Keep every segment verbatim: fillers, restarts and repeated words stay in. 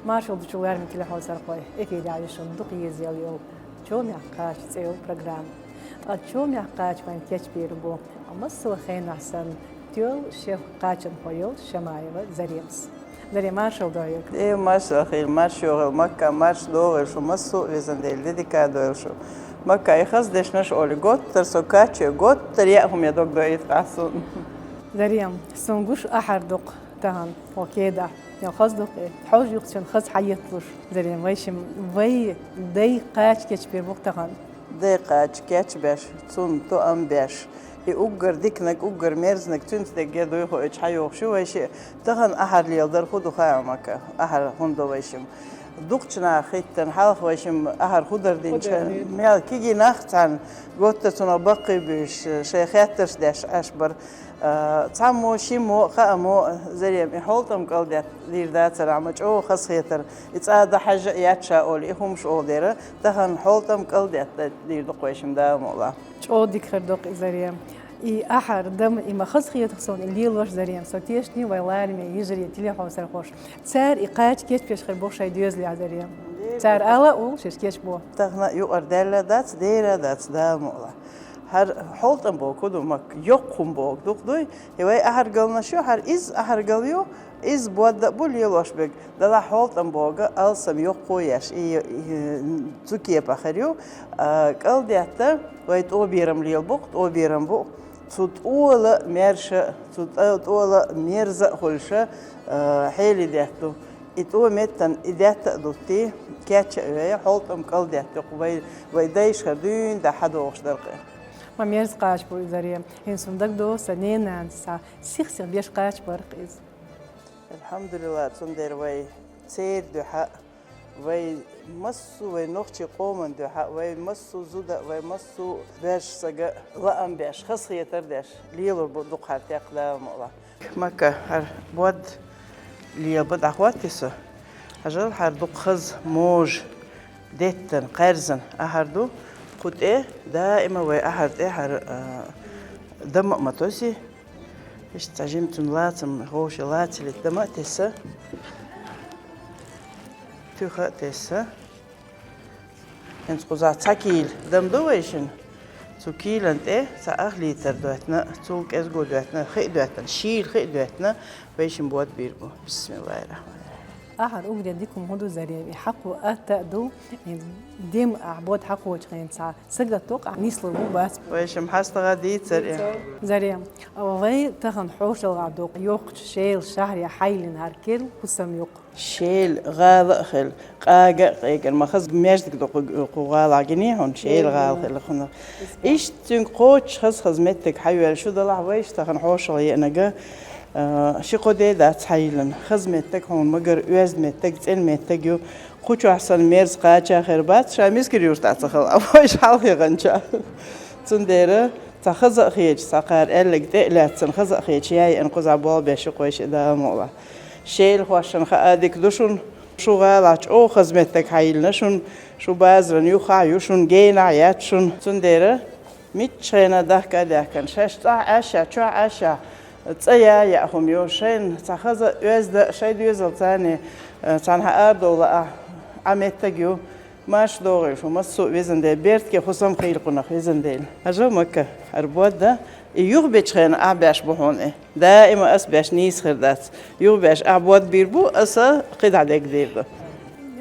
Маршал ду шуга, лерам телехьозархой. Эфире ю шун дукха езаш йола «Чомехк кхача» цӀи йола программа. Ткъа «Чомехк кхача» вайна кечбийр бу массо а хенахь санна тоьлла шеф-кхачанхо йолчу Шамаева Заремас. Зарем, маршалла ду хьоьга. Э, маршалла хуьлда, марша йогӀийла Макка, марша догӀийла шу массо а, везан Дела, де дика дойла шу. Макка, и хаза дешнаш олий, готтар со качаю, готтар яа хӀума я дог дойийта къахьсун. Зарем, суна гуш ахьар дукха тахана хьо кедахь. Йо, хаза дукха и. Хьожа юхачун хаза хьаетталуш. Зарем, вайшимма, вай дай кхача кечбийр бу-кх тахана. Дай кхача кечбеш, цунна тоам беш. И уггар диканиг, уггар мерзаниг цуьнца дегге дуй хууьйтуш хьайогӀуш ю вайшиъ. Тахана ахьар леладар хӀун ду хаьа, Макка? Ахьар хӀунда до вайшимма? Дукхачу наха хӀиттина, хьалха вайшимма ахьар хӀун дара динча, мел кегий нах цхьаьна готтар цунах баккхий буьйш, шайн хеттарш деш Ӏаш бара. А, цхьаммо, шиммо, хаамо, Зарем, и хьолтӀам кӀалдетта дийр дацара, амма чӀогӀа хазахетар, и цӀа дан хьажа а яц ша олий, и хӀумаш оха дера, тахана хьолтӀам кӀалдетта дийр ду-кх вайшимма, Дала мукъ лахь. ЧӀогӀа дика хир ду-кх и, Зарем. И ахьар, дама, и ма хаза хетар суна и лелош, Зарем. Со тешна ю вайн лараме йижарий, телехьозархоша. Цара и кхача кечбеш хир бу шайн доьзалехь, Зарем. Цара ала а олуш, шаьш кечбо. Тахана а юкъара даьлла дац, дера дац, Дала мукъ лахь. ХӀара хьолтӀам бохург хӀун ду, Макка? Йоккха хӀума бохург ду-кх, дуй? И вай ахьаргалнаш ю, хӀара изза ахьаргал ю, изза бод а бу лелош берг. Делахь хьолтӀам бохург алсам йоккха еш, и, и, цу кепах хир ю, а, кӀалдетта вай тӀо берам лелабу-кх, тӀо берам бу-кх. Цу тӀола маьрша, цу тӀо-, тӀола мерза а хуьлуша, а, хьеле детта ду. И тӀо меттана и детта а дуттий, кечъян а вей, хьолтӀам кӀалдетта ю-кх вай, вай дайша хир дуьйна дӀа хьадогӀуш дара-кх и. Ма мерза кхача бу иза, Зарем. ХӀинца суна дагадогӀу, сан ненанас сиха-сиха беш кхача бара-кх иза. Алхьамдулиллахь, цундела вай церан дуьхьа, вай массо а вай нохчийн къоман дуьхьа, вай массо а зуда, вай массо а боьрша сага лаам беш, хазахетар деш, лелор бу дукха хӀара текха, Дала мукъ лахь. Макка, хӀара бод лелабан дӀахӀоттий со. Хьажал, хӀара дукха хаза, можа, деттана, кхаьрзина ахьар ду. Кху тӀе даима вай ахьар тӀе хӀара, а, дама а ма тосий. Иштта цхьа жимма цунна лацам, ховше лацалита дама а тесса. Туьха а тесса. ХӀинца кхузахь цхьа кийла дама ду вайшинна. Цу кийлан тӀе цхьа ах литр доьттина, цул кӀезиго доьттина, хи а доьттина, шийла хи а доьттина, вайшимма бод бийр бу. Бисмиллахьир-рахьманир-рахьим. Ахьар уггаре дика хӀума хӀун ду, Зарем? И хьакхо атта а ду, и дема ахь бод хьакхочу хенахь цхьа сагатдо-кх ахь, нислур бу, бац. Вайшимма хьастагӀа дийцар и. Зарем, вай тахана хьошалгӀахь ду-кх, йоккхачу Шелан шахьаре хьайиллина хӀара керла хӀусам ю-кх. Шелан гӀала а хилла, къага а къегина, ма хаза маьждиг ду кху, кху гӀалахь, гиний хьуна, Шелан гӀала хилла хӀунах. Иштта цуьнга кхочуш хаза-хаза меттиг хьайоьллуш ю, делахь вайша тахана хьошалгӀа еанарг, а, ши-кхо де дац хьайиллина. Хаза меттиг хьуна ма-гарра, оьзда меттиг, цӀена меттиг ю. Кху чохь санна мерза кхача хир бац, ша Мискар-юьртахь ца хилча, а вайша хьалхе гӀанча. Цундела цхьа хаза а хеташ, цхьа кхара аьлларг тӀе а лаьцна, хаза а хеташ, яй-яйна кхузахь болх беш ю-кх вайшиъ, Дала мукъ лахь. Шелан хьошана хаа дика ду шуна, шу гӀалахь чӀогӀа хаза меттиг хьайиллина шуна, шу базарна юххехь а ю шуна, генахь а яц шуна. Цундела миччахьена дахка а даьхкина, шаьш цӀахь Ӏаш а, чохь Ӏаш а, цӀа яа яа хӀума ю, шайна цхьа хаза а, оьзда а, шайн доьзалца цхьаьна, э, цхьанхьа арадовла а, Ӏа меттиг ю. Марша догӀийла шу массо а, везан Дела, бертке хӀусам хийла кхунах, везан Дела. Хьажал, Макка, хӀара бод а, и юхабечу хенахь ахь беш бу хьуна и. Даима ас беш нийса хир дац. Юхабеш ахь бод бийр бу, аса кхидӀа дегга дийр ду.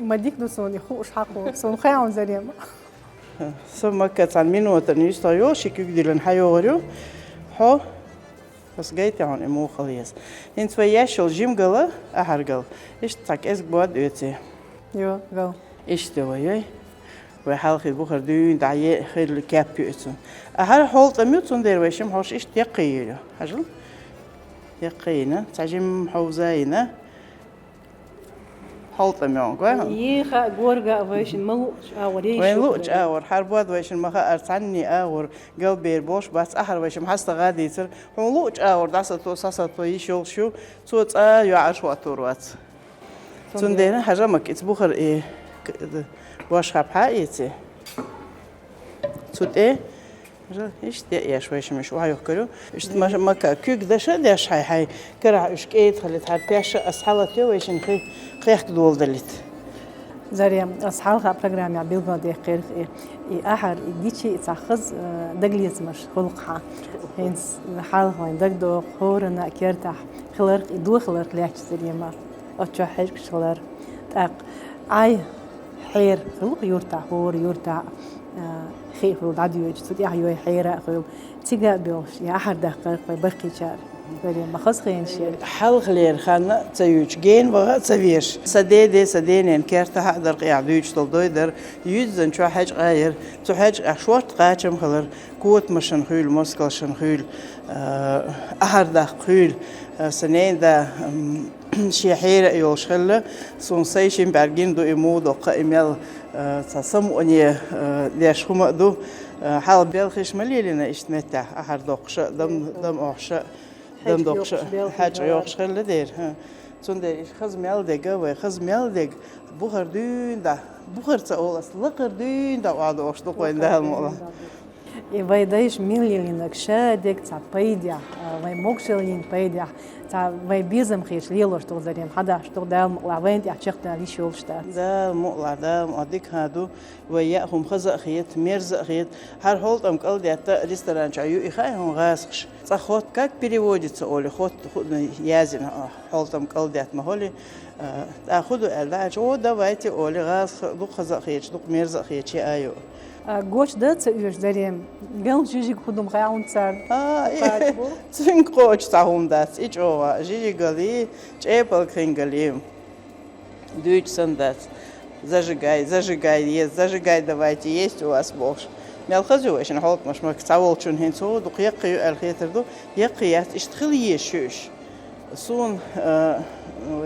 Ма дика ду суна и хууш хьакхо, суна хаьа хьуна, Зарем. Со, Макка, цхьана минотана юьстах йолу ши куьг диллина хьайогӀур ю. Хьо, ас гайтехь хьуна и муха хила еза. ХӀинца вай еш йолу жима гала, ахьар гала. Иштта цхьа кӀезиг бод оьций. Йо, гал. Иштта вай, йой. Вай хьалхе бухара дуьйна дӀа е-, хилла кеп ю и цунна. Ахьар хьолтӀам ю, цундела вайшимма хьош иштта яккхиййийр ю. Хьажал? Яккхиййина, цхьа жимма хьовзийна. ХьолтӀам йогӀу, гой хьуна? Еха а, горга а вайшинна ма луъучу агӀор еш ю-кх. Вайна луъучу агӀор, хӀара бод вайшинна ма хаара, цхьанний агӀор галбер болуш бац, ахьар вайшимма хьастагӀа дийцар, хьуна луъучу агӀор дӀасато, сасато йиш йолуш ю, цо цкъа а йоӀарш хӀоттор вац. Цундела, хьажа, Макка, и цу бухара и к-, бошхьа хьаэций. Цу тӀе Иштта де еш вайшимаш охьаюхкару. Иштта маша мака куьг даша деш хьай хьай. Карахь уьш кӀеда халит хьар пяша ас хьалат йо вайшин хи кхехк долдалит. Зарем, ас хьалха программя билгал дехкирх и, и ахьар, и гичи, и цахаз, э, даглецмаш хулкха. Хинс хьалха вайн дагдох, хорана, кертах, хиларх, и дух хиларх лячи зарема. Очо хьежкш хилар. Так, ай, хьер, хилук юрта, хор, юрта, э, хи хул дадюч, цутях йой хьера хул. Цига бёлш, я ахьар дахкар, кой бахкичар. Зарем, бахаз хеншер. Хьалхлер ханна ца юч, ген вага ца веш. Са деде, са денен керта хьа дар къя дюч тол дой дар. Юззан чо хьеч айер. Цу хьеч а шорт къачам халар. Кот машин хуйл, москал шин хуйл. Э, ахьар дахк хуйл. Э, са нен да, м, ши хьера йолш хилла. Сун сай шин бяргин ду и му докха и мел, э, ца самуне, э, деш хума ду. Э, хьал белхиш ма лилина ишт меття. Ахьар докша, дам, дам охша. Дам докша, хьач йохш хилла дер. Ха. Цун дер иш хаз мел дега вай, хаз мел дег. Бухар дюн да. Бухар ца олас, лакар дюн да ва дохш ду кой да мола. И вай дайш миллилинак ша дег ца пайдя, а, вай мокшелин пайдя, ца вай безам хеш лелош тол зарем, хадаш тол дал мукла, вайн тя чехта лиш йолшта. Дал мукла, дал мукла, дик хаду, вай я хум хаза хет, мерза хет, хар холтам калдятта ресторан ча ю и хай хум гасхш. Ца хот как переводится, оли хот худна язина, а, холтам калдят ма холи, а, та худу эл да, о, давайте, оли гасх, дук хаза хеч, дук мерза хеч, я аю. А, гоч да ца уьш зарем. Гел жижиг худум хай хун цар. А, и, цуьнг къоч ца хум дац, и чӀогӀа, жижигали, чӀепал кхингали. Дуьйч сан дац. Зажигай, зажигай, е-, зажигай, давайте, есть у вас бохш. Мел хазу вайшин холт машмак ца волчун хин цу, дук яккхи ю эл хетар ду, яккхи яц, ишт хил еш шуш. Сун, э,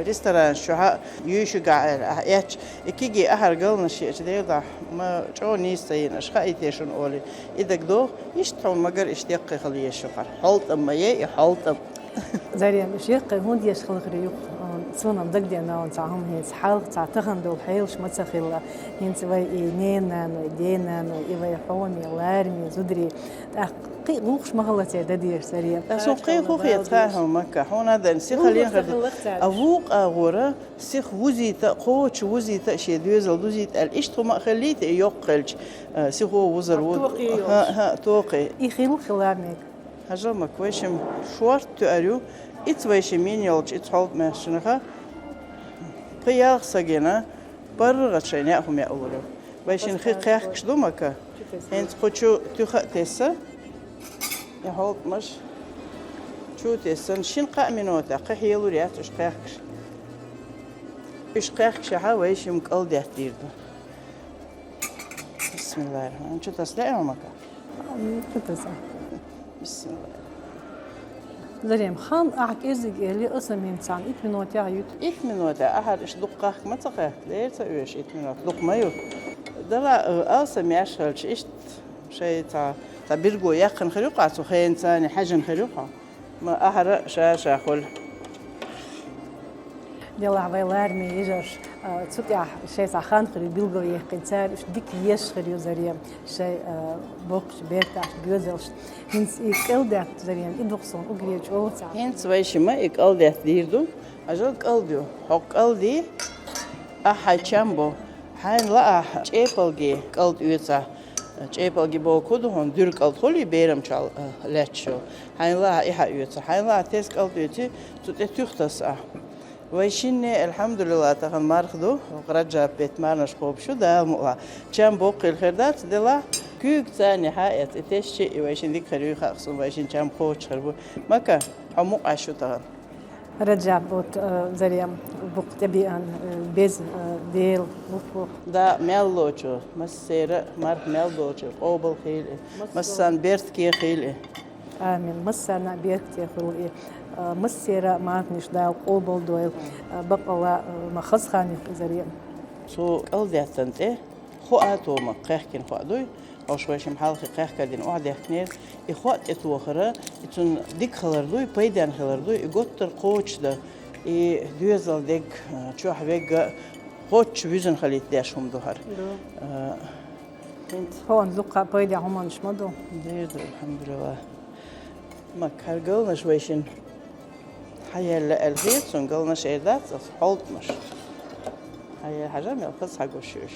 ресторан шуха юйшуга эл, а, эч, и киги ахар гална шеч, дегда, ма чо нис цаин, аш ха и тешун оли. И даг дох, ишт хун магар ишт яккхи хил еш шухар. Холт ам ма е, и холт ам. Зарем, шеккъе хӀунда еш хилхири юх, а, сонам дагдена он ца хӀум хӀинца хьалха ца тахан дол хьелаш ма ца хилла. ХӀинца вай и ненан, и денан, и вай хьоми, ларми, зудри. ТӀаккха кхи гӀулхаш ма хилла цер дадеш, Зарем. Та сон кхи ху хет ха хӀум макка. Хьуна дан сиха лен хир. А вукъа гӀора, сих вузита, кхочу вузита, ше доьзал дузита, ал ишт хӀума хилийта, и йоккха хилча, а, сихо вузар вуд. Токхи йолуш. Ха, ха, токхи. И хил хила мег. Хьажал ма вайшим шорт туьар ю, иц вайшим мин йолчу иц хьолт маьхчунаха, кхин ялх сагина, паргӀат шайн яа хӀума яа улур ю. Вайшин хи кхехкаш ду мака. ХӀинца кху чу туьха а тесса, и хьолт маш чу тессан, шин кхаа минута, кхин хьелур яц уьш кхехкаш. Уьш кхехкаш яхьа вайшим кӀалдеттийр ду. Бисмиллахиррахман. Чу тас лаьа мака? М, чу таса. Бисмиллах. Зарем, хан ахь кӀезиг эли, аса мин цан ит минут яхьа ют. Ит минут, ахьар иш дукха кхахка ма ца кхехка, дер ца оьш ит минут, дукха ма ю. Дала, э, алса меш хилча, ишт шай ца, ца бирго яххан хир ю кха, цу хен цани хьажан хир ю кха. Ма ахьара ша-ша хуьлу. Делахь вай лараме йижарш, а, цу тӀехь шайн цхьа хан хир ю билгал яьккхина, цара уьш дика еш хир ю, Зарем, шайн, а, боккхачу бертахь доьзалш. ХӀинца и кӀалдетта, Зарем, и дукха суна угре чӀогӀа ца. ХӀинца вай шима и кӀалдетта дийр ду, ажал кӀалд ю. ХӀокху кӀалди, ахьа хьайн чам бо. Хьайна лаахь, чӀепалги кӀалд оьцахь. ЧӀепалги боху ду хьуна, дуьра кӀалд хуьлий берам чу, а, лаьтташ йолу. Хьайна лаахь, и хьан оьцу. Хьайна лаахь, тес кӀалд оьций, цу тӀе туьха таса ахь. Вай шинне, алхьамдулиллахӀ, тахана марха ду, Раджаб бетта марнаш кхобуш ю, Дала мукъалахь. Чам боккхийла хир дац, делахь, куьйга царна хьа эца, и тесчи, и вай шин дика хир юй хаьа суна, вай шин чам кхочуш хир бу. Мака, хьо мукъаш ю тахана. Раджаб, вот, э, Зарем, букъ тӀебеан, э, беза, э, Дела, вуф-вуф. Да, мел лочу, массера а марх мел долчу, къобал хийла и. Массарна бертке хийла и. Амин. Массарна бертке хуьлу и. Э, массера а мархнаш Дала къобал дойла. Э, бакъала, э, ма хаза хан ю-кх и, Зарем. Цу кӀалдеттан тӀе хоа тома кхехкина хоа дуй. Ош вай шим хьалхе кхехкадина охьадехкинера, и хоа тӀетохара, и цунна дика хилар дуй, пайденна хилар дуй, и готтар кхочушдан, и доьзал дегга, чохь вегга, кхоччуш вуьзина хилийта деш хӀума ду хӀара. Ду. А, Хьона зуккха пайда хӀуманаш ма ду. Дер ду, алхьамдулиллахӀ. Макка, хӀара галнаш вайшин хьаяьлла аьлла хета сона, галнаш эр дац ас, хьолтӀамаш. Хьая-, хьажа мел хаза хьагуш ю уж.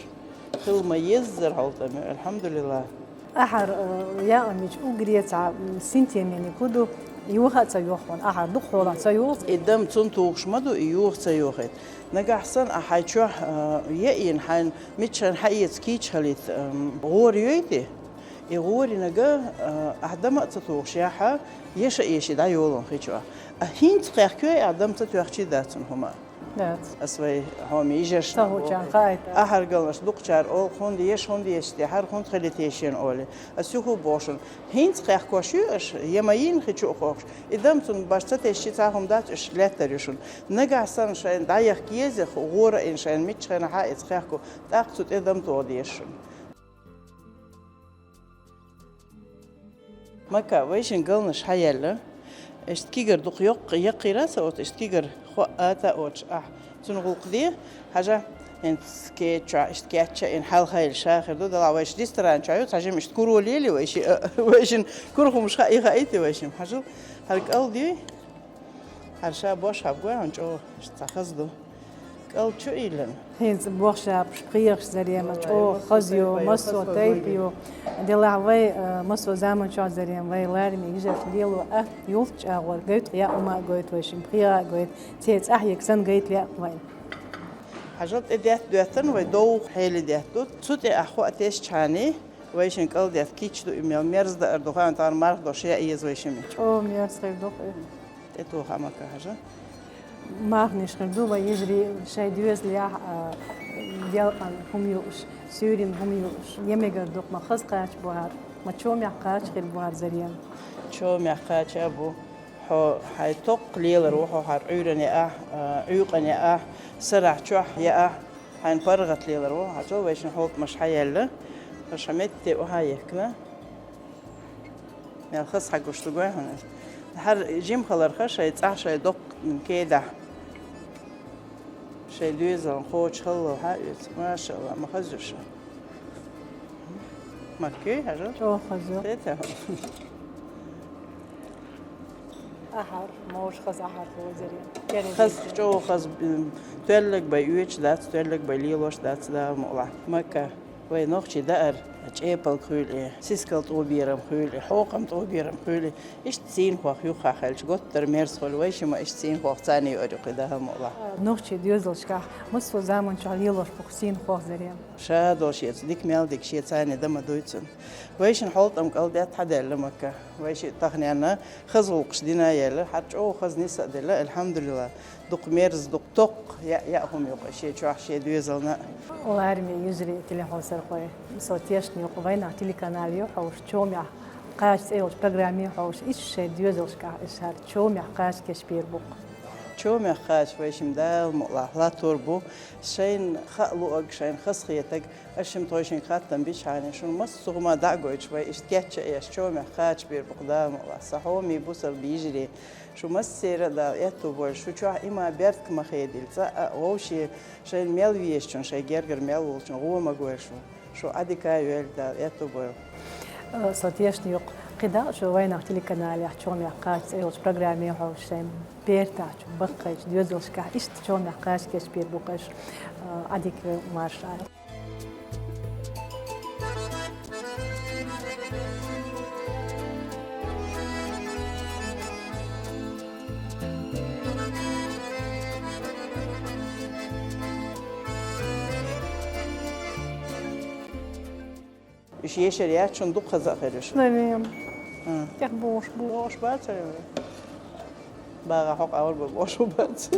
Хила ма еззара хьолтӀам ю, алхьамдулиллахӀ. Ахьар, э, яа мича угре цхьа, м, синтемени ку ду, юха а ца йохун, ахьар дукха хьолахь ца йоху. И дам цунна тухуш ма ду, и юха ца йохийта. Нагахь санна а хьайн чохь, э, яийна хьайн миччахьна хьаэца кийча хилийта, эм, гӀора йойти, и гӀоринага, э, ахь дама а ца тухуш яхьа, еша эши дӀайолун хи чохь. А хӀинца кхехкой, ахь дам ца тоьхчий дац цунна хӀума. Дац. Ас вай хьоме йижаршна ца хӀуча боху. Хаайта. Ахьар галнаш дукхачара олу, хӀунда еш, хӀунда еш те, хьара хӀунда хили те шена олий. Ас юху боху шуна. ХӀинца кхехкош ю аша, я ма йийна хи чу а кхохкуш. И дам цунна баш ца тесчи цхьа хӀума дац, аша лаьттар ю шуна. Нагахь санна шайна дӀаяхка езех, гӀора а йина шайна миччахьна хьаэца кхехко, тӀаккха цу тӀе дам тоха деза шуна. Мака, вайшин галнаш хьаяьлла. Иштта кигар дукха йоккха, яккхийра ца оцу, иштта кигар хоа ата оцу ахь. Цуьнан гӀуллакх де, хьажа, хӀинца кеччохь, иштта кечча, ин хьалхайла ша хир ду, дала вайша ресторан чохь ю, хьажим иштта куро лели вайши, вайшин курхумаш хаи хаийти вайшим. Хьажал, хьара кӀал дуй? ХӀара ша бош хьабгой хьуна чӀогӀа, иштта цхьа хаза ду. КӀал чу ийлина. ХӀинца бохшапаш, пхьегӀаш зарема, чӀогӀа хаза ю, массо а тайпа ю. Делахь вай, э, массо а заман чохь зарема, вай лараме йижарш лело а, юлт чӀагӀор гойту, я ума а гойту вайшин, пхьегӀа а гойту, церан цӀахь егга санна гайта леа вайн. Хьажал тӀе детта доьттан вай довгӀа хьели детта ду. Цу тӀе ахь хоа тесчхьани, вайшин кӀал детта кийча ду и мел мерза даар ду, хаан тахана марха дош яа еза вайшимми. ЧӀогӀа мерза хир ду-кх и. ТӀе тоха Мака хьажа. Марханаш хир ду вай йижарий шайн доьзалехь, а, делкъан хӀума юуш, суьйрин хӀума юуш, емегар дукха ма хаза кхача бу хӀара, ма чомехь кхача хир бу хӀара зарем. Чомехь кхача бу. Хьо хьайн токх лелар ву хьо хьара Ӏуьйран яахь, а, Ӏуьйкъан яахь, сарахь чохь яахь, хьайн паргӀат лелар ву, хьажал вайшин хьолтӀамаш хьаяьлла, аша метте охьа ехкана. Мел хаза хьагуш ду гой хьуна. ХӀара жима хиларха шайн цӀахь шайн доккха кедахь. Шайн доьзална кхочушхаллал хьан оьцу. Машалла, ма хаза ю ша. Маккуьй, хьажа? ЧӀогӀа хаза ю. Тета. Ахьар, мовш хаза ахьар хозаре. Хаза, чӀогӀа хаза, м, тоьллаг бай оьцуш дац, тоьллаг бай лелош дац, Дала мукълахь. Макка. Вай нохчий даар, чӀепалг хуьлий, сискал тӀо берам хуьлий, хьокхам тӀо берам хуьлий, иштта цийнахох юххехь хилча, готтара мерза хуьлу вайшимма иштта цийнахох царна юкъара юкъе дахьал мукълахь. Нохчий доьзалшкахь массо а заман чохь лелош бу-кх цийнахох зарем. Ша долу шеца дика мел дика шеца царна дан ма дуй цунна. Вайшин хьолтӀам кӀал детта хьадаьлла Макка. Вайши таханенна хаза гӀуллакхаш дина а яьлла, хьара чӀогӀа хаза ниса а делла, алхьамдулиллахӀ. Дукха мерза, дукха токх, яа, яа хӀума ю-кх шен чохь, шен доьзална. Лараме йижарий, телехьовсархой, со тешна ю-кх, вайнах телеканал ю хьовш, чомехь кхача цӀе йолчу программе хьовш, иштта шайн доьзалшкахь, иштта хӀара чомехь кхача кечбийр бу-кх. Чомехь кхача вайшимма Дала мукълахь латтор бу, шайна хаа луург, шайна хазахетарг, аша шимма тхойшинга хаттам бичхьана, шуна массо а хӀума дӀа а гойтуш вай, иштта кечъян еш, чомехь кхачабийр бу-кх Дала мукълахь, сан хьоме бусалба йижарий. Шу массеран а Дала аьтту бойла, шу чохь иман, беркат ма хедийла, цкъа а вовшийн шайна мел везачун, шайн гергара мел волчун гӀо ма гойла шу. Шу Ӏадика а йойла, Дала аьтту бойла. Э, со тешна ю-кх, кхидӀа а шу вайнах телеканалехь чомехь кхача цӀе йолчу программе хьовш шайн бертахь чу баккхийчу доьзалшкахь иштта чомехь кхача кечбийр бу-кх аша, э, Ӏадика йойла, марша Ӏайла. Уьш ешар яц шуна дукха хаза а хир ю шуна. Наверно. А. ТӀехбохуш бу. Бохуш бац хьо? БагӀа хьо къавар бу бохуш бу бац.